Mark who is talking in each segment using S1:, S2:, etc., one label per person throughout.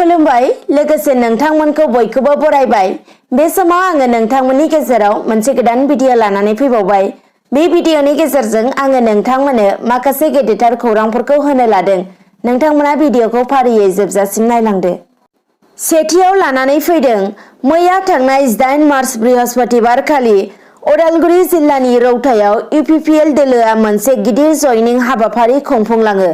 S1: खुलुमबाय लोगोसे नोंथांमोनखौ बयखौबो बरायबाय। बे समाव आङो नोंथांमोननि गेजेराव मोनसे गोदान भिडिअ लानानै फैबावबाय। बे भिडिअनि गेजेरजों आङो नोंथांमोननो माखासे गेदेरथार खौरांफोरखौ होनो लादों। नोंथांमोना भिडिअखौ फारियै जोबजासिम नायलांदो। सेथियाव लानानै फैदों मैया थांनाय 19 मार्च बृहस्पतिबार खालि उदालगुरि जिल्लानि रौतायाव इउपिपिएल दोलोआ मोनसे गिदिर जयनिं हाबाफारि खुंफुंलाङो।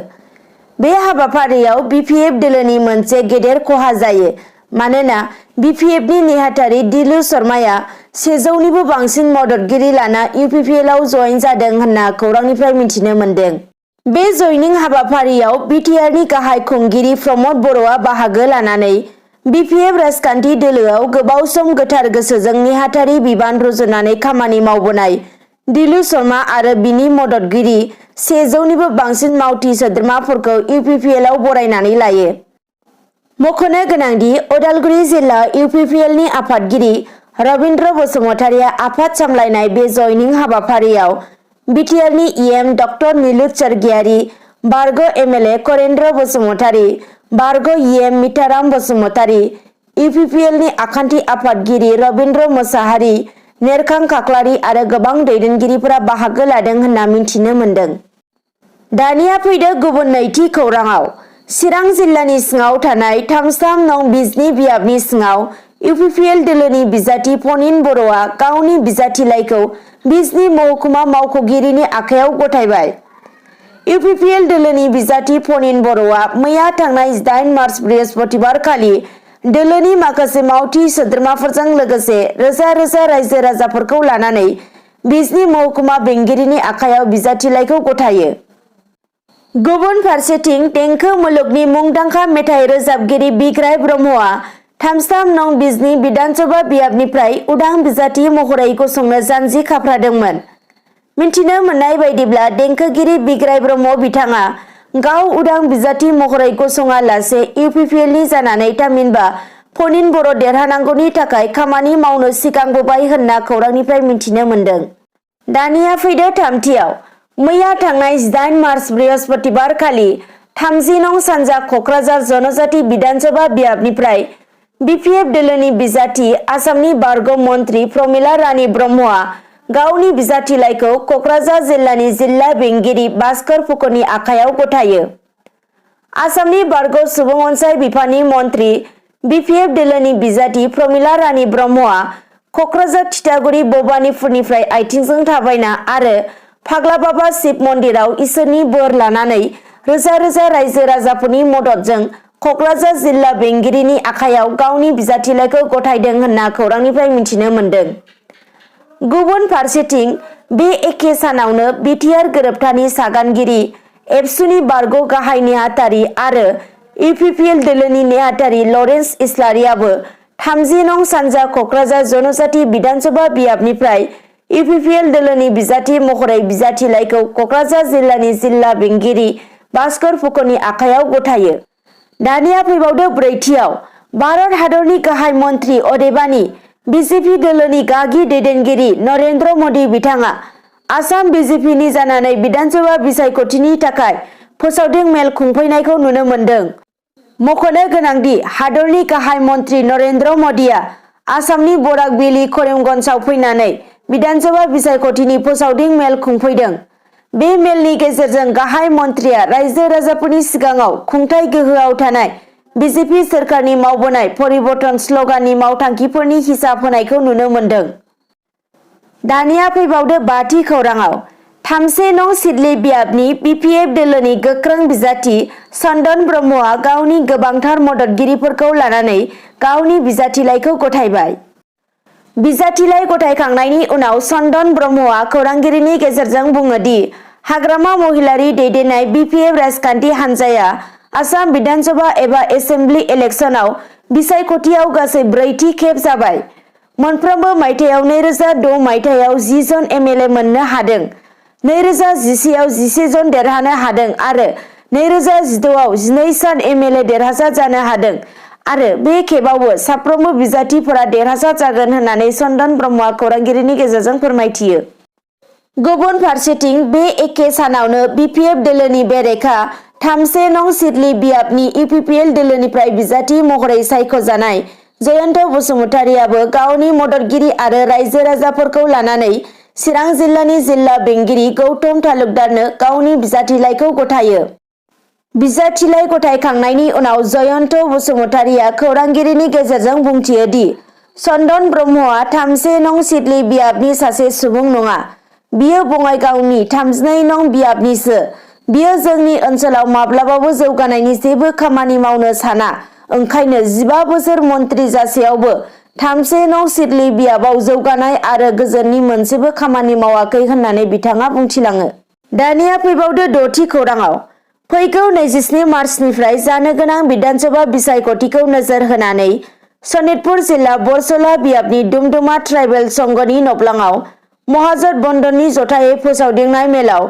S1: बे हाबाफारियाव बिपिएफ दोलोनि मोनसे गेदेर खहा जायो, मानोना बिपिएफनि नेहाथारि दिलु शर्माया 100निबो बांसिन मददगिरि लाना इउपिपिएलआव जयेन जादों होनना खौरांनिफ्राय मिथिनो मोन्दों। बे जयनिं हाबाफारियाव बिटिआरनि गाहाय खुंगिरि प्रमद बर'आ बाहागो लानानै बिपिएफ राजखान्थि दोलोआव गोबाव सम गोथार गोसोजों नेहाथारि बिबान रुजुनानै खामानि मावबोनाय दिलु शर्मा आरो बिनि मददगिरि 100निबो बांसिन मावथि सोद्रोमाफोरखौ इउपिपिएलआव बरायनानै लायो। मख'नो गोनांदि उदालगुरि जिल्ला इउपिपिएलनि आफादगिरि रबिन्द्र बसुमतारिया आफाद सामलायनाय बे जयनिं हाबाफारियाव बिटिआरनि इएम डक्टर निलुत सरगियारि, बारग' एमएलए करेन्द्र बसुमतारि, बारग' इएम मिताराम बसुमतारि, इउपिपिएलनि आखान्थि आफादगिरि रबिन्द्र मोसाहारि, नेरखां खाख्लारि आरो गोबां दैदेनगिरिफोरा बाहागो लादों होनना मिथिनो मोन्दों। दानिया फैदो गुबुन नैथि खौराङाव। चिरां जिल्लानि सिङाव थानाय 33 नं बिजनि बियाबनि सिङाव इउपिपिएल दोलोनि बिजाथि फनिन बर'आ गावनि बिजाथिलाइखौ बिजनि महकुमा मावख'गिरिनि आखायाव गथायबाय। इउपिपिएल दोलोनि बिजाथि फनिन बर'आ मैया थांनाय 19 मार्च बृहस्पतिबार खालि दोलोनि माखासे मावथि सोद्रोमाफोरजों लोगोसे रोजा रोजा रायजो राजाफोरखौ लानानै बिजनि महकुमा बेंगिरिनि आखायाव बिजाथिलाइखौ गथायो। गुबुन फारसेथिं देंखो मुलुगनि मुंदांखा मेथाइ रोजाबगिरि बिग्राय ब्रह्मआ 33 नं बिजनि बिधानसभा बियाबनिफ्राय उदां बिजाथि महरै गसंनो जानजि खाफ्रादोंमोन। मिथिनो मोननाय बायदिब्ला देंखोगिरि बिग्राय ब्रह्म बिथाङा गाव उदां बिजाथि महरै गसङा लासे इउपिपिएलनि जानानै थामहिनबा फनिन बर' देरहानांगौनि थाखाय खामानि मावनो सिगांबोबाय होनना खौरांनिफ्राय मिथिनो मोन्दों। दानिया फैदो थामथियाव। मैया थांनाय 19 मार्च बृहस्पतिबार खालि 30 नं सानजा क'क्राझार जनजाति बिधानसभा बियाबनिफ्राय बिपिएफ दोलोनि बिजाथि आसामनि बारग' मन्त्रि प्रमिला रानी ब्रह्मआ गावनि बिजाथिलाइखौ क'क्राझार जिल्लानि जिल्ला बेंगिरि भास्कर फुकननि आखायाव गथायो। आसामनि बारग' सुबुं अनसाय बिफाननि मन्त्रि बिपिएफ दोलोनि बिजाथि प्रमिला रानी ब्रह्मआ क'क्राझार थिथागुरि भबानिपुरनिफ्राय आथिंजों थाबायना आरो फाग्लाबाबा शिब मन्दिराव इसोरनि बोर लानानै रोजा रोजा रायजो राजाफोरनि मददजों क'क्राझार जिल्ला बेंगिरिनि आखायाव गावनि बिजाथिलाइखौ गथायदों होनना खौरांनिफ्राय मिथिनो मोन्दों। गुबुन फारसेथिं बे एखे सानावनो बिटिआर गोरोबथानि सागानगिरि एबसुनि बारग' गाहाय नेहाथारि आरो इउपिपिएल दोलोनि नेहाथारि लरेन्स इस्लारियाबो 30 नं सानजा क'क्राझार जनजाति बिधानसभा बियाबनिफ्राय इउपिपिएल दोलोनि बिजाथि महरै बिजाथिलाइखौ क'क्राझार जिल्लानि जिल्ला बेंगिरि भास्कर फुकननि आखायाव गथायो। दानिया फैबावदो ब्रैथियाव। भारत हादरनि गाहाय मन्त्रि अदेबानि बिजेपि दोलोनि गागि दैदेनगिरि नरेन्द्र मदि बिथाङा आसाम बिजेपिनि जानानै बिधानसभा बिसायख'थिनि थाखाय फोसावदिं मेल खुंफैनायखौ नुनो मोन्दों। मख'नो गोनांदि हादरनि गाहाय मन्त्रि नरेन्द्र मदिया आसामनि बराक भेलि करिमगन्जआव फैनानै बिधानसभा बिसायख'थिनि फोसावदिं मेल खुंफैदों। बे मेलनि गेजेरजों गाहाय मन्त्रिया रायजो राजाफोरनि सिगाङाव खुंथाय गोहोआव थानाय बिजेपि सोरखारनि मावबोनाय परिबर्तन स्लगाननि मावथांखिफोरनि हिसाब होनायखौ नुनो मोन्दों। दानिया फैबावदो बाथि खौराङाव। 3 नं सिदली बियाबनि बिपिएफ दोलोनि गोख्रों बिजाथि चन्दन ब्रह्मआ गावनि गोबांथार मददगिरिफोरखौ लानानै गावनि बिजाथिलाइखौ गथायबाय। बिजाथिलाइ गथायखांनायनि उनाव चन्दन ब्रह्मआ खौरांगिरिनि गेजेरजों बुङो दि हाग्रामा महिलारि दैदेननाय बिपिएफ राजखान्थि हान्जाया आसाम बिधानसभा एबा एसेम्बलि इलेक्शनाव बिसायख'थियाव गासै 4थि खेब जाबाय। मोनफ्रोमबो मायथाइयाव 2006 मायथाइयाव 10 जन एमएलए मोननो हादों, 2011 आव 11 जन देरहानो हादों आरो 2016 आव 12 सान एमएलए देरहासार जानो हादों आरो बे खेबावबो साफ्रोमबो बिजाथिफोरा देरहासार जागोन होननानै चन्दन ब्रह्मआ खौरांगिरिनि गेजेरजों फोरमायथियो। गुबुन फारसेथिं बे एखे सानावनो बिपिएफ दोलोनि बेरेखा 13 नं सिडली बियाबनि इउपिपिएल दोलोनिफ्राय बिजाथि महरै सायख'जानाय जयन्त बसुमतारियाबो गावनि मददगिरि आरो रायजो राजाफोरखौ लानानै चिरां जिल्लानि जिल्ला बेंगिरि गौतम तालुकदारनो गावनि बिजाथिलाइखौ गथायो। बिजाथिलाइ गथायखांनायनि उनाव जयन्त बसुमतारिया खौरांगिरिनि गेजेरजों बुंथियो दि चन्दन ब्रह्मआ 13 नं सिडली बियाबनि सासे सुबुं नङा। बियो बङाइगावनि 32 नं बियाबनिसो। बियो जोंनि ओनसोलाव माब्लाबाबो जौगानायनि जेबो खामानि मावनो साना। ओंखायनो 15 बोसोर मन्त्रि जासेयावबो 13 नं सिडली बियाबाव जौगानाय आरो गोजोननि मोनसेबो खामानि मावाखै होननानै बिथाङा बुंथिलाङो। दानिया फैबावदो 6थि खौराङाव। फैगौ 27 मार्चनिफ्राय जानो गोनां बिधानसभा बिसायख'थिखौ नोजोर होनानै सनितपुर जिल्ला बरसला बियाबनि दुमदुमा ट्राइबेल संघनि नब्लाङाव महाजोत बन्दननि जथायै फोसावदिंनाय मेलाव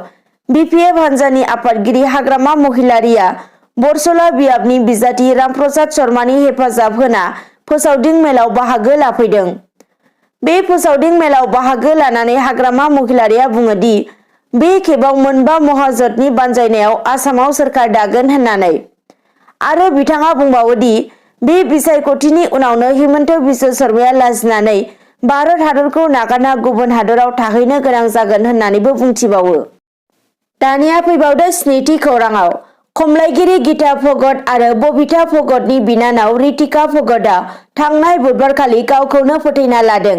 S1: BPF हान्जानि आफादगिरि हाग्रामा महिलारिया बरसला बियाबनि बिजाथि रामप्रसाद शर्मानि हेफाजाब होना फोसावदिं मेलाव बाहागो लाफैदों। बे फोसावदिं मेलाव बाहागो लानानै हाग्रामा महिलारिया बुङो दि बे खेबाव मोनबा महाजोतनि बानजायनायाव आसामाव सोरखार दागोन होननानै। आरो बिथाङा बुंबावो दि बे बिसायख'थिनि उनावनो हिमन्त बिश्व शर्माया लाजिनानै भारत हादरखौ नागारना गुबुन हादराव थाहैनो गोनां जागोन होननानैबो बुंथिबावो। दानिया फैबावदो 7थि खौराङाव। खमलायगिरि गीता भगत आरो बबिता भगतनि बिनानाव रितिका भगतआ थांनाय बुधबारखालि गावखौनो फोथैना लादों।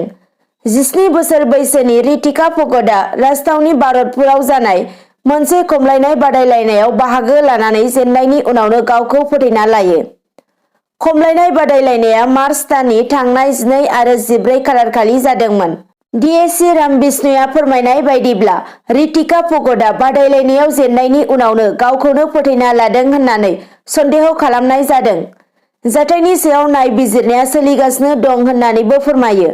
S1: 17 बोसोर बैसोनि रितिका भगतआ राजथावनि भारतपुराव जानाय मोनसे खमलायनाय बादायलायनायाव बाहागो लानानै जेननायनि उनावनो गावखौ फोथैना लायो। खमलायनाय बादायलायनाया मार्च दाननि थांनाय 12 आरो 14 खालारखालि जादोंमोन। DSC राम बिष्णुया फोरमायनाय बायदिब्ला रितिका भगतआ बादायलायनायाव जेननायनि उनावनो गावखौनो फोथैना लादों होननानै सन्देह खालामनाय जादों। जाथायनि सायाव नायबिजिरनाया सोलिगासिनो दं होननानैबो फोरमायो।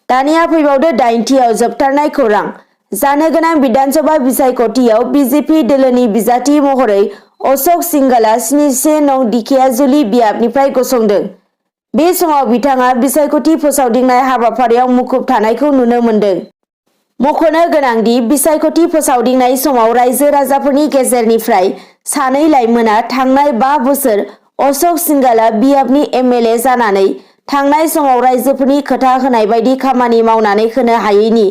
S1: दानिया फैबावदो 8थियाव जोबथारनाय खौरां। जानो गोनां बिधानसभा बिसायख'थियाव BJP दोलोनि बिजाथि महरै अशोक सिंघालआ 71 नं दिखियाजुलि बियाबनिफ्राय गसंदों। बे समाव बिथाङा बिसायख'थि फोसावदिंनाय हाबाफारियाव मुखुब थानायखौ नुनो मोन्दों। मख'नो गोनांदि बिसायख'थि फोसावदिंनाय समाव रायजो राजाफोरनि गेजेरनिफ्राय सानै लाइमोना थांनाय 5 बोसोर अशोक सिंघालआ बियाबनि MLA जानानै थांनाय समाव रायजोफोरनि खोथा होनाय बायदि खामानि मावनानै होनो हायैनि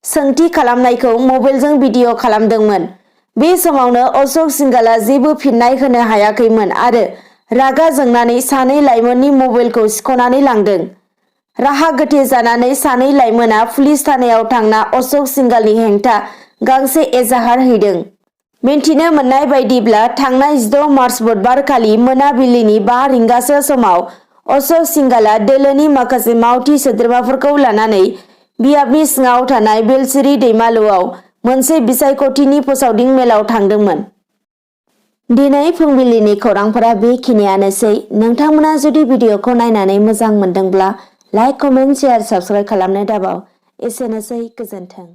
S1: सोंथि खालामनायखौ मबाइलजों भिडिअ खालामदोंमोन। बे समावनो अशोक सिंघालआ जेबो फिननाय होनो हायाखैमोन आरो रागा जोंनानै सानै लाइमोननि मबाइलखौ सिख'नानै लांदों। राहा गोथे जानानै सानै लाइमोना पुलिस थानायाव थांना अशोक सिंघालनि हेंथा गांसे एजाहार हैदों। मिन्थिनो मोननाय बायदिब्ला थांनाय 16 मार्च बुधबारखालि मोनाबिलिनि 5 रिंगासो समाव अशोक सिंघालआ दोलोनि माखासे मावथि सोद्रोमाफोरखौ लानानै बियाबनि सिङाव थानाय बेलसिरि दैमालुआव मोनसे बिसायख'थिनि फोसावदिं मेलाव थांदोंमोन। दिनै फुंबिलिनि खौरांफोरा बेखिनियानोसै। नोंथांमोना जुदि भिडिअखौ नायनानै मोजां मोनदोंब्ला लाइक, कमेन्ट, शेयार, साबस्क्राइब खालामनो दाबाव। एसेनोसै, गोजोन्थों।